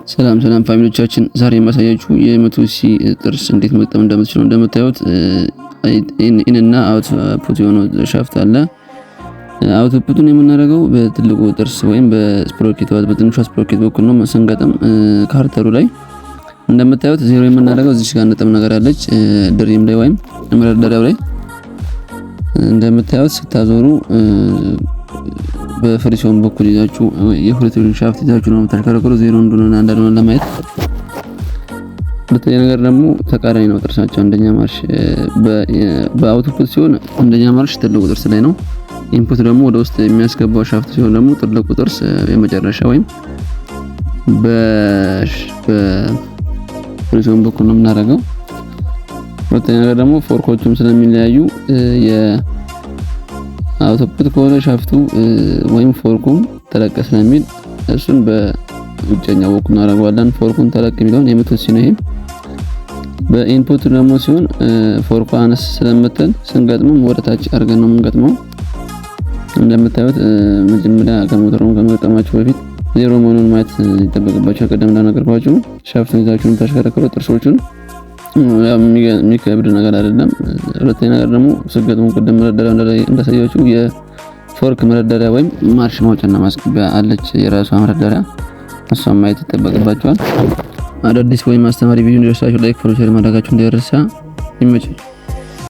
ሰላም ሰላም family ዎቻችን፣ ዛሬ የማሳያችሁ የ100 C ጥርስ እንዴት መግጠም እንደምትችሉ። እንደምታዩት in እና output የሆነው shaft አለ። Output ኡን የምናደርገው በትልቁ ጥርስ ወይም በ sprocket፣ በትንሿ sprocket በኩል ነው ስንገጥም። ካርተሩ ላይ እንደምታዩት ዜሮ የምናደርገው እዚች ጋር ነጥብ ነገር አለች፣ ድሪም ላይ ወይም መደርደሪያው ላይ። እንደምታዩት ስታዞሩ በፍሪሲዮን በኩል ይዛችሁ፣ የሁለቱን shaft ይዛችሁ ነው የምታሽከረክሩ ዜሮ እንደሆነ እንዳልሆነ ለማየት። ሁለተኛ ነገር ደግሞ ተቃራኒ ነው ጥርሳቸው። አንደኛ ማርሽ በ output ሲሆን አንደኛ ማርሽ ትልቁ ጥርስ ላይ ነው። Input ደግሞ ወደ ውስጥ የሚያስገባው shaft ሲሆን ደግሞ ትልቁ ጥርስ የመጨረሻ ወይም በፍሪሲዮን በኩል ነው የምናደርገው። ሁለተኛ ነገር ደግሞ fork ኦቹም ስለሚለያዩ የ output ከሆነ shaft ኡ ወይም fork ኡም ተለቅ ስለሚል እሱን በውጨኛው በኩል እናደርገዋለን። Fork ኡን ተለቅ የሚለውን የ100 C ነው ይሄ። በ input ደግሞ ሲሆን fork ኡ አነስ ስለምትል ስንገጥመው ወደ ታች አድርገን ነው የምንገጥመው። እንደምታዩት መጀመሪያ ከሞተሩን ከመግጠማችሁ በፊት ዜሮ መሆኑን ማየት ይጠበቅባችኋል። ቀደም እንደነገርኳችሁ shaft ኡን ይዛችሁ የምታሽከረክሩ ጥርሶቹን የሚከብድ ነገር አይደለም። ሁለተኛ ነገር ደግሞ ስትገጥሙ ቅድም መደርደሪያ እንዳሳያችሁ የ fork መደርደሪያ ወይም ማርሽ ማውጫና ማስገቢያ አለች፣ የራሷ መደርደሪያ፣ እሷን ማየት ይጠበቅባችኋል። አዳዲስ ወይም አስተማሪ ቪዲዮ እንዲደርሳችሁ like፣ follow፣ share ማድረጋችሁ እንዳይረሳ። ይመቻችሁ።